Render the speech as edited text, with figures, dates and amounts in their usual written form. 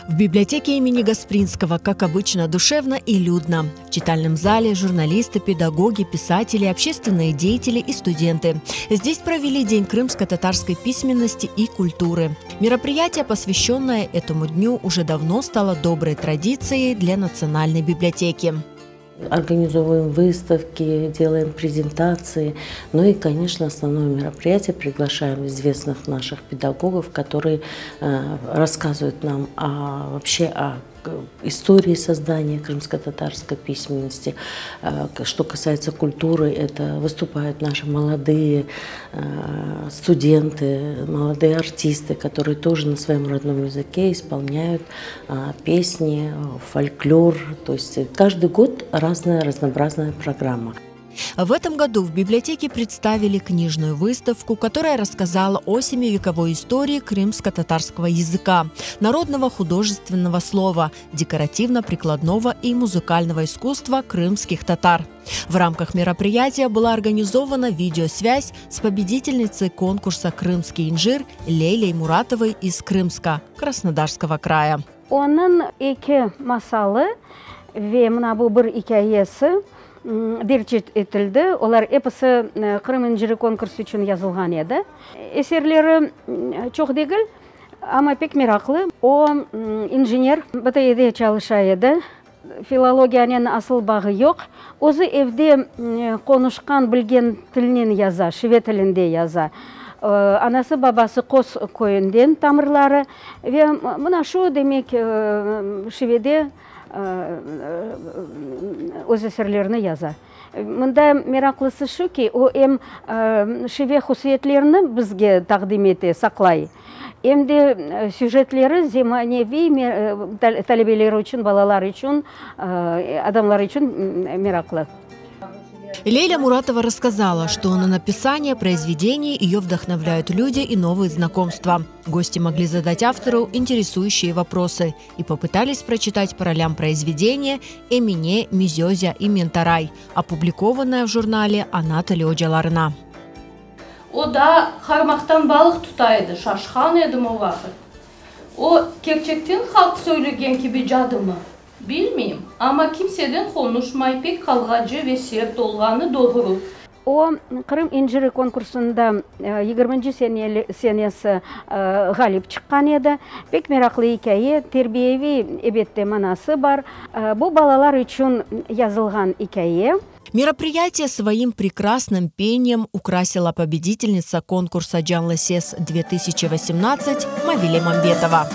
В библиотеке имени Гаспринского, как обычно, душевно и людно. В читальном зале журналисты, педагоги, писатели, общественные деятели и студенты. Здесь провели День крымско-татарской письменности и культуры. Мероприятие, посвященное этому дню, уже давно стало доброй традицией для Национальной библиотеки. Организовываем выставки, делаем презентации. Ну и, конечно, основное мероприятие приглашаем известных наших педагогов, которые рассказывают нам о, вообще о истории создания крымско-татарской письменности. Что касается культуры, это выступают наши молодые студенты, молодые артисты, которые тоже на своем родном языке исполняют песни, фольклор. То есть каждый год разная, разнообразная программа. В этом году в библиотеке представили книжную выставку, которая рассказала о семивековой истории крымско-татарского языка, народного художественного слова, декоративно-прикладного и музыкального искусства крымских татар. В рамках мероприятия была организована видеосвязь с победительницей конкурса «Крымский инжир» Лейлей Муратовой из Крымска, Краснодарского края. Onıñ eki masalı ve mına bu bir ikâyesi derc etildi. Olar episi Qırım inciri konkursı içün yazılğan edi. Eserleri çoq degil, amma pek meraqlı. O, injener, BTEde çalışa edi. Filologiyanen asıl bağı yoq. Özü evde qonuşqan, bilgen tilnen yaza, şive tilinde yaza. Anası, babası Qoz köyünden tamırları ve mına şu, demek, şivede öz eserlerini yaza. Mında meraqlısı şu ki, o em şive hususiyetlerini bizge taqdim ete, saqlay, em de süjetleri zemaneviy talebeler içün, balalar içün, adamlar içün meraqlı. Лейля Муратова рассказала, что на написание произведений ее вдохновляют люди и новые знакомства. Гости могли задать автору интересующие вопросы и попытались прочитать по ролям произведения «Эмине, Мизезя и Ментарай», опубликованное в журнале «Ana tili ocalarına». O da qarmaqtan balıq tuta edi, şaşqan edim o vaqıt. O, kerçekten halq söylegen kibi cadımı? Bilmeyim, amma kimseden qonuşmay, pek qavğacı ve sert olğanı doğru. O, Qırım inciri konkursında yigirminci senesi ğalip çıqqan edi. Pek meraqlı ikâye, terbiyeviy, ebette, manası bar. Bu balalar içün yazılğan ikâye. Мероприятие своим прекрасным пением украсила победительница конкурса «Canlı Ses 2018» Мавиле Мамбетова.